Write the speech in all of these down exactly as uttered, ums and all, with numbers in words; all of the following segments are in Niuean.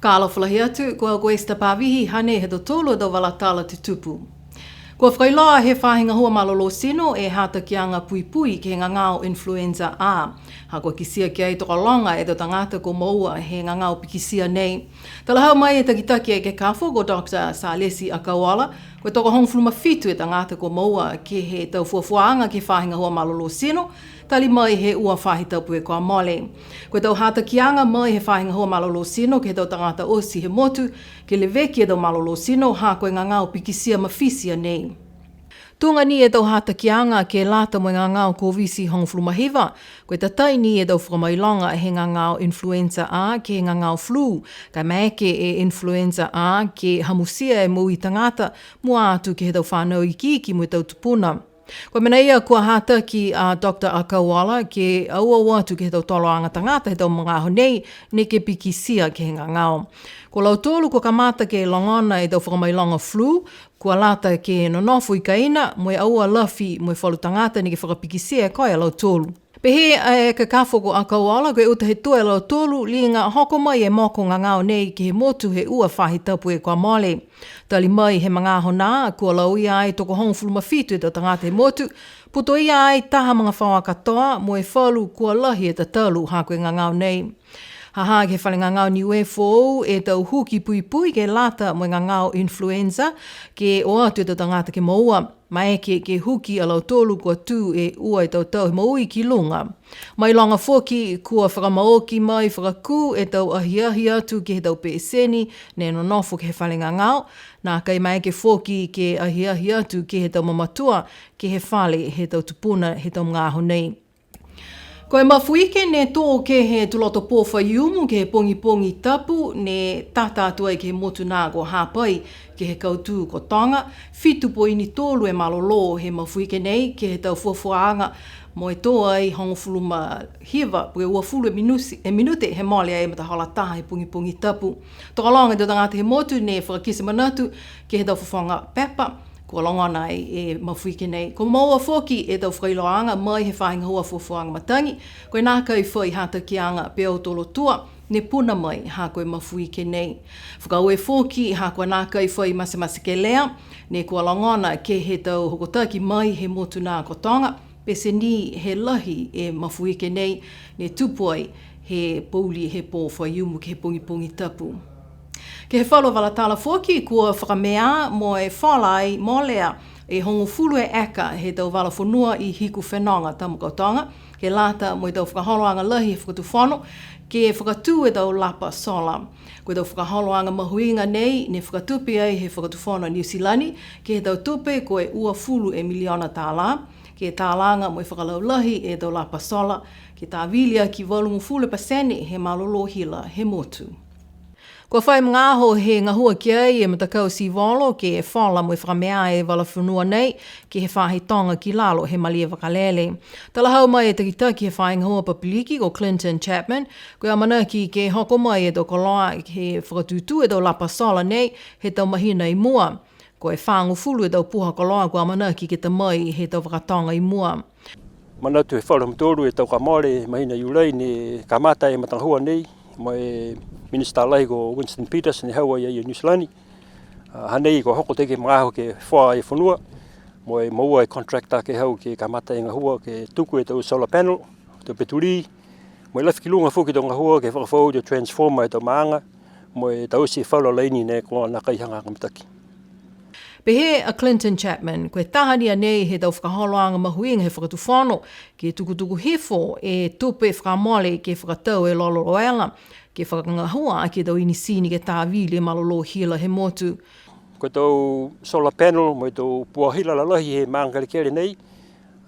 Ka alofa lahi atu, ko au ko Esther Pavihi, hanei e tau tolu tau vala tala tutupu. Kua fakailoa he faahi gahua malolō tino e hatakiaga puipui ke he gagao influenza A. Ha kua kitia ki ai tokologa e tau tagata kua moua he gagao pikitia nei. Talahau mai e takitaki ekekafo ko Doctor Salesi Akauola, ko e tokohogofulu ma fitu e tagata kua moua ke he tau fuafuaaga ke he faahi gahua malolō tino, tali mai he ua faahi tapu kua mole. Ko e tau hatakiaga mai he faahi gahua malolō tino ke he tau tagata oti he motu, ke leveki e tau malolō tino, ha ko e gagao pikitia mafiti a nei. Tuga ni e tau hatakiaga ke lata mo e gagao Koviti hogofulu ma hiva, ko e tatai ni e tau fakamailoga he gagao influenza A ke he gagao flu, ka e maeke e influenza A ke hamutia e moui tagata, mua atu ke he tau fanau ikiiki mo e tau tupuna. Ko e mena ia kua hataki a Doctor Akauola ke aua atu ke he tau toloaga tagata he tau magaaho nei, neke pikitia ke he gagao. Ko lautolu kua kamata ke logona e tau fakamailoga flu, kua lata ke nonofo i kaina, mo e aua lafi mo e falu tagata neke fakapikitia e koe a lautolu. Pehē e ekekafo ko Akauola, ko e uta he tua e lautolu, liga hoko mai e moko gagao nei ke he motu he ua faahi tapu kua mole. Tali mai he magaaho nā, kua lauia ai tokohogofulu ma fitu e tau tagata he motu, putoia ai taha magafaoa katoa, mo e falu kua lahi e tatalu ha ko e gagao nei. Ha ha ke he fale gagao Niue Foou e tau huki puipui ke lata mo e gagao influenza, ke o atu e tau tagata ke moua. Maeke ke huki a lautolu kua tū e ua e tau tau he moui ki luga. Mailoga foki kua fakamaoki mai fakakū e tau ahiahi atu ke he tau peseni ne nonofo ke he fale gagao, nākai maeke foki ke ahiahi atu ke he tau mamatua ke he fale he tau tupuna he tau magaaho nei. Ko e mafuike ne tō ke he tuloto pō Faiumu ke he pogipogi tapu ne tata atu ai ke he motu nā ko Hapai, ke he kautū ko Toga, fitu poini tolu e malolō he mafuike nei ke he tau fuafuaaga mo e tō ai hogofulu ma hiva, po ke uafulu e minuti, e minute he mole ai e matahola taha he pogipogi tapu. Tokologa e tau tagata he motu ne fakakite manatu ke he tau fofoga pepa, kua logona ai e mafuike nei. Kua moua foki e tau fakailoaaga mai he faahi gahua fuafuaaga matagi, ko e nākai fai hatakiaga peau tolotua ne puna mai ha ko e mafuike nei. Fakaaue foki ha kua nākai fai matematekelea, ne kua logona ke he tau hokotaki mai he motu nā ko Toga, pete ni he lahi e mafuike nei, ne tupu ai he pouli he pō Faiumu ke he pogipogi tapu. Ke he falu vala tala foki, kua fakamea mo e fola ai molea e hogofulu e eka he tau vala fonua i Hikufenoga, Tamakautoga, ke lata mo e tau fakaholoaga lahi he fakatufono, ke fakatū e tau lapa sola. Ko e tau fakaholoaga mahuiga nei, ne fakatupe ai he fakatufono Niu Silani, ke he tau tupe ko e uafulu e miliona tālā, ke talaga mo e fakalaulahi e tau lapa sola, ke tāvili aki valugofulu pasene he malolō hila he motu. Kua fai magaaho he gahua ki ai e matakau sivolo ke fola mo e fakamea e vala fonua nei ke he faahi toga ki lalo he malie vakalele. Talahau mai e takitaki he faahi gahua papiliki ko Clinton Chapman, ko e amanaki ke hoko mai e tau koloa he fakatūtū e tau lapa sola nei he tau mahina i mua. Ko e fāgofulu e tau puha koloa kua amanaki ke ta mai he tau fakatoga i mua. Manatu e falu ha mutolu e tau kua mole, mahina Iulai ne kamata e matagahua nei, mo e Minisita Lahi ko Winston Peters ne hau ai a ia i Niu Silani. A, hanei kua hoko atu ke he magaaho ke foa e fonua, mo e moua e contractor ke hau ke kamata e gahua ke tuku e tau solar panel, tau petulī, mo e lafi ki luga foki e tau gahua ke fakafoou e tau transformer he tau maaga, mo e taute e falu a laini ne kua nākai hagahaga mitaki. Pehē a Clinton Chapman, ko e taha ni a nei he tau fakaholoaga mahuiga he fakatufono, ke tukutuku hifo e tupe fakamole ke fakatau e lolo uela, ke fakagahua aki e tau inisini ke tāvili e malolō hila he motu. Ko e tau solar panel mo e tau pua hila lalahi he maaga kelekele nei,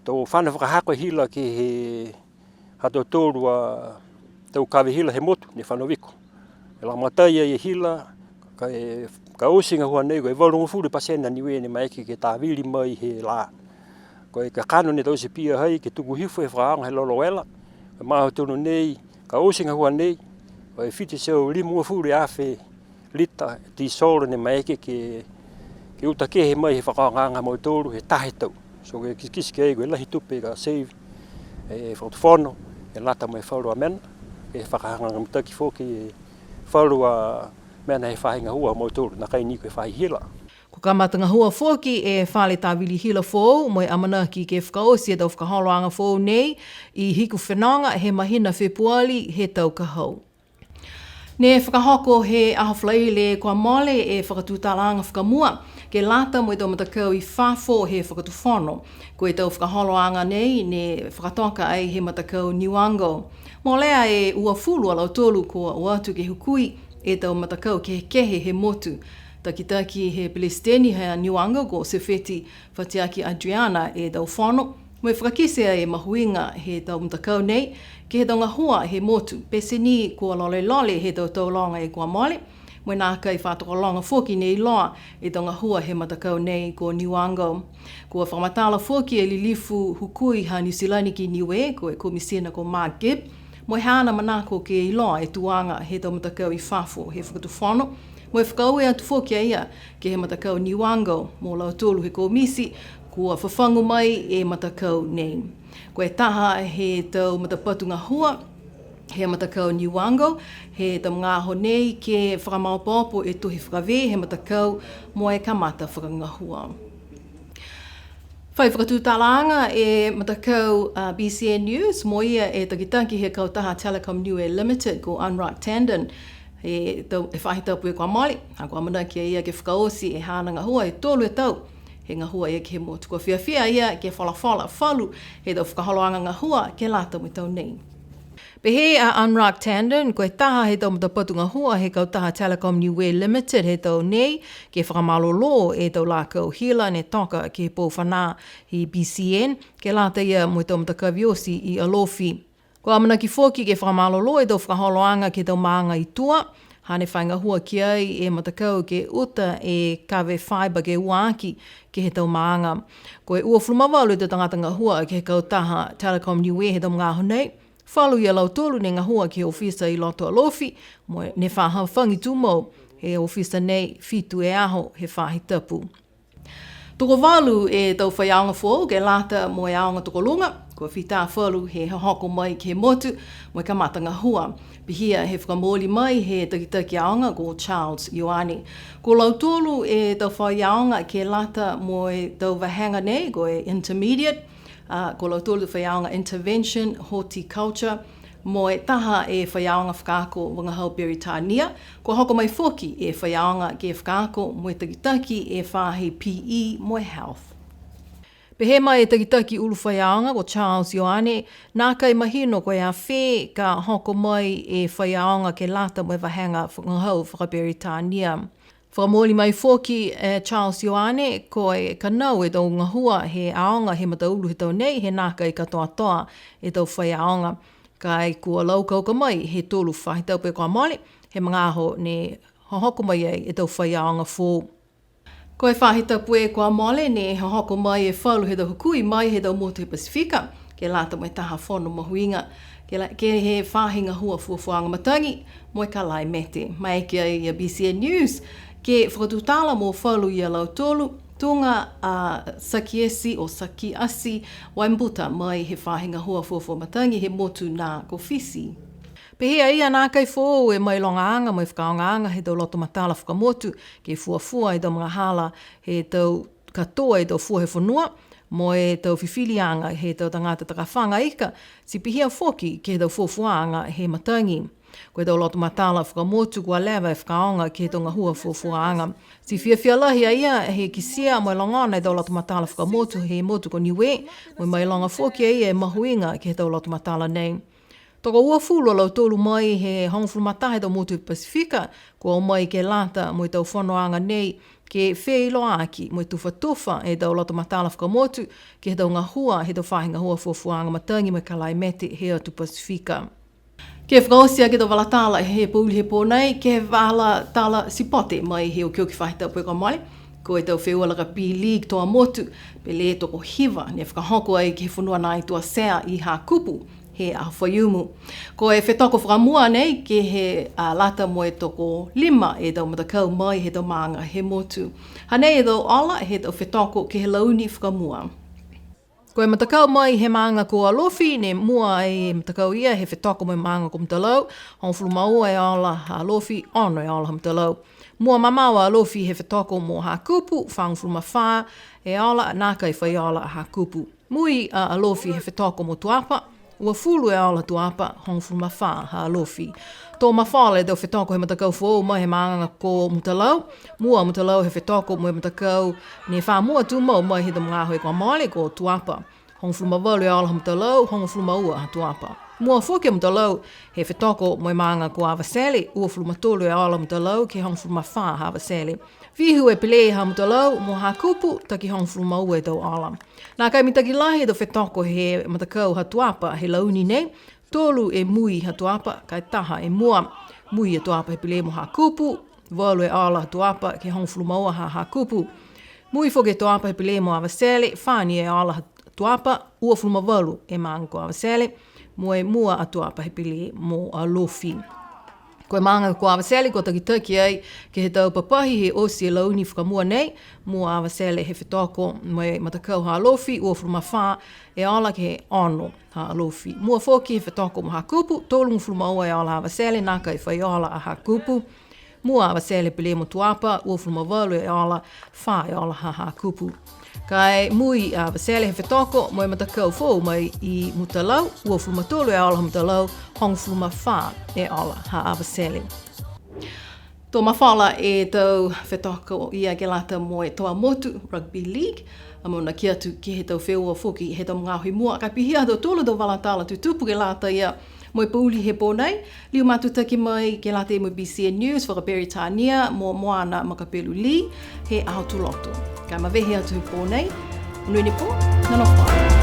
to fano fakahako e hila ke he ha tautolu a tau kave hila he motu ne fano viko. E lagomatai ai e hila, ka e, ka oti e gahua nei, ko e valugofulu pasene a Niue ne maeke ke tāvili mai he lā. Ko e kakano ne taute pihia ai ke tuku hifo e fakaaoga he lolo uela. Ko e magaaho tonu nei, ka oti e gahua nei, ko e fitu e teau limagofulu e afe lita e tisolo ne maeke ke, ke uta kehe mai he fakaaogaaga ha mautolu he taha e tau. So ko e kitekite ki ai ko e lahi tupe ka save e fakatufono, e lata mo e falu a mena, e fakahagahaga mitaki foki e falu a Mena he faahi gahua mo tolu, nākai ni ko e faahi hila. Kua kamata gahua foki e fale tavili hila foou, mo e amanaki ke fakaoti e tau fakaholoaga foou nei i Hikufenoga he mahina Fepuali he tau ka hau. Ne fakahoko he aho Falaile kua mole e fakatutalaaga fakamua, ke lata mo e tau matakau i fafo he fakatufono. Ko e tau fakaholoaga nei, ne fakatoka ai he matakau Niuago. Molea e uafulu a lautolu kua o atu ke hukui e tau matakau kehekehe he motu. Takitaki he Pelesiteni ha Niuago ko Sefeti Fatiaki Adriana e tau fono, mo e fakakite ai e mahuiga he tau matakau nei, ke he tau gahua he motu, pete ni kua lolelole he tau tau loga e kua mole, mo e nākai fakatokologa foki ne iloa e tau gahua he matakau nei ko Niuago. Kua fakamatala foki e lilifu hukui ha Niu Silani ki Niue, ko e Komisina ko Mark Gibb, mo e haana manako ke iloa e tuaga he tau matakau i fafo he fakatufono, mo e fakaaue atu foki a ia ke he matakau Niuago, mo lautolu he komiti, kua fafagu mai e matakau nei. Ko e taha he tau matapatu gahua he matakau Niuago, he tau magaaho nei ke fakamaopoopo e tohi fakavē he matakau mo e kamata fakagahua. Fai fakatutalaaga e matakau a B C N News, mo ia e takitaki he kautaha Telecom Niue Limited ko Anurag Tandon, e tau, e faahi tapu e kua mole, a kua amanaki a ia ke fakaoti e haana gahua e tolu e tau, he gahua ia ke he motu. Kua fiafia a ia ke folafola falu he tau fakaholoaga gahua ke lata mo e tau nei. Pehē a Anurag Tandon, ko e taha he tau matapatu gahua he kautaha Telecom Niue Limited he tau nei, ke fakamalolō e tau lakau hila ne toka ke he pou fanā i B C N, ke lata ia mo e tau matakavi oti i Alofi. Kua amanaki foki ke fakamalolō e tau fakaholoaga ke he tau maaga i tua, hane fai gahua ki ai e matakau ke uta e kave fibre ke ua aki ke he tau maaga. Ko e uafulu ma valu e tau tagata gahua ke he kautaha Telecom Niue he tau magaaho nei, falu ia lautolu ne gahua ke he ofisa i loto Alofi, mo e ne fa hafagi tumau he ofisa nei fitu e aho he faahi tapu. Tokovalu e tau faiaoga foou ke lata mo e aoga tokoluga, kua fita falu he hohoko mai ke he motu mo e kamata gahua. Pihia he fakamooli mai he takitaki aoga ko Charles Ioane. Ko lautolu e tau faiaoga ke lata mo e tau vahega nei, ko e intermediate, a, ko lautolu e tau faiaoga intervention, horticulture, mo e taha e faiaoga fakaako vagahau Peritania, kua hoko mai foki e faiaoga ke fakaako mo e takitaki e faahi P E mo e health. Pehē mai e takitaki ulu faiaoga ko Charles Ioane, nākai mahino ko e a fē ka hoko mai e faiaoga ke lata mo e vahega vagahau fakaperitania. Fakamooli mai foki e Charles Ioane, ko e kanau e tau gahua he aoga he mataulu he tau nei, he nākai katoatoa e tau faiaoga. Ka e kua laukauka mai he tolu faahi tapu e kua mole, he magaaho ne hohoko mai ai e tau faiaoga foou. Ko e faahi tapu e kua mole ne hohoko mai e falu he tau hukui mai he tau motu he Pasifika, ke lata mo e taha fono mahuiga, ke la-, ke he faahi gahua fuafuaaga matagi mo e kalaimete. Maeke ai a B C N News ke fakatutala mo falu ia lautolu, tuga a Sakiesi o Sakiasi Waibuta mai he faahi gahua fuafua matagi he motu nā ko Fisi. Pehē a ia nākai foou e mailogaaga mo e fakaaogaaga he tau lotomatala fakamotu, ke fuafua e tau magahala he tau katoa e tau fua he fonua, mo e tau fifiliaga he tau tagata takafaga ika, ti pihia foki ke he tau fuafuaaga he matagi. Ko e tau lotomatala fakamotu kua leva e fakaaoga ke he tau gahua fuafuaaga. Ti fiafia lahi a ia he kitia mo e logona e tau lotomatala fakamotu he motu ko Niue, mo e mailoga foki a ia e mahuiga ke he tau lotomatala nei. Tokouafulu a lautolu mai he hogofulu ma taha e tau motu he Pasifika, kua o mai ke lata mo e tau fonoaga nei, ke feiloaaki mo e tufatufa e tau lotomatala fakamotu, ke he tau gahua, he tau faahi gahua fuafuaaga matagi mo e kalaimete he atu Pasifika. Ke fakaoti aki e tau vala tala he pouli he pō nei, ke he vala tala sipote mai he okioki faahi tapu e kua mole, ko e tau feua lakapi league toa motu, pele tokohiva, ne fakahoko ai ke he fonua nā i Tuasea i Hakupu, he aho Faiumu. Ko e fetoko fakamua nei ke he, a, lata mo e tokolima e tau matakau mai he tau maaga he motu. Hanei e tau ola he tau fetoko ke he launi fakamua. Ko e matakau mai he maaga ko Alofi, ne mua e matakau ia he fetoko mo e maaga ko Mutalau, hogofulu ma ua e ola ha Alofi, ono e ola ha Mutalau. Mua mamao a Alofi he fetoko mo Hakupu, fāgofulu ma fā e ola, nākai fai ola a Hakupu. Mui a Alofi he fetoko mo Tuapa, uafulu e ola Tuapa, hogofulu ma fā ha Alofi. To mafola e tau fetoko he matakau foou mai he maaga ko Mutalau, mua Mutalau he fetoko mo e matakau ne fa mua tumau mai he tau magaaho kua mole ko Tuapa. Hogofulu ma valu e ola ha Mutalau, hogofulu ma ua ha Tuapa. Mua foki a Mutalau he fetoko mo e maaga ko Avatele, uafulu ma tolu e ola Mutalau ke hogofulu ma fā ha Avatele. Vihu e pele ha Mutalau mo Hakupu, taki hogofulu ma ua e tau ola. Nākai mitaki lahi e tau fetoko he matakau ha Tuapa he launi nei, tolu e mui ha Tuapa, ka e taha e mua. Mui e Tuapa he pele mo Hakupu, valu e ola ha Tuapa ke hogofulu ma ua ha Hakupu. Mui foki e Tuapa he pele mo Avatele, fā ni e ola ha Tuapa, uafulu ma valu e maaga ko Avatele, mo e mua a Tuapa he pele mo Alofi. Ko e maaga ko Avatele kua takitaki ai ke he tau papahi he oti e launi fakamua nei, mua Avatele he fetoko mo e matakau ha Alofi, uafulu ma fā e ola ke ono ha Alofi. Mua foki he fetoko mo Hakupu, tolugofulu ma ua e ola ha Avatele, nākai fai ola a Hakupu. Mua Avatele pele mo Tuapa, uafulu ma valu e ola, fā e ola ha Hakupu. Ka e mui a Avatele he fetoko mo e matakau foou mai i Mutalau, uafulu ma tolu e ola ha Mutalau, hogofulu ma fā e ola ha Avatele. To mafola e tau fetoko ia ke lata mo e Toa Motu Rugby League, amanaki atu ke he tau feua foki he tau magaaho i mua, ka e pihia ha tautolu a tau vala tala tutupu ke lata ia mo e pouli he pō nei, liu matutaki mai ke lata mo e B C N News, fakaperitania mo Moana Makapelu Lee, he Aho Tuloto. Ka e mavehe atu he pō nei, monuina e pō, nonofo ā.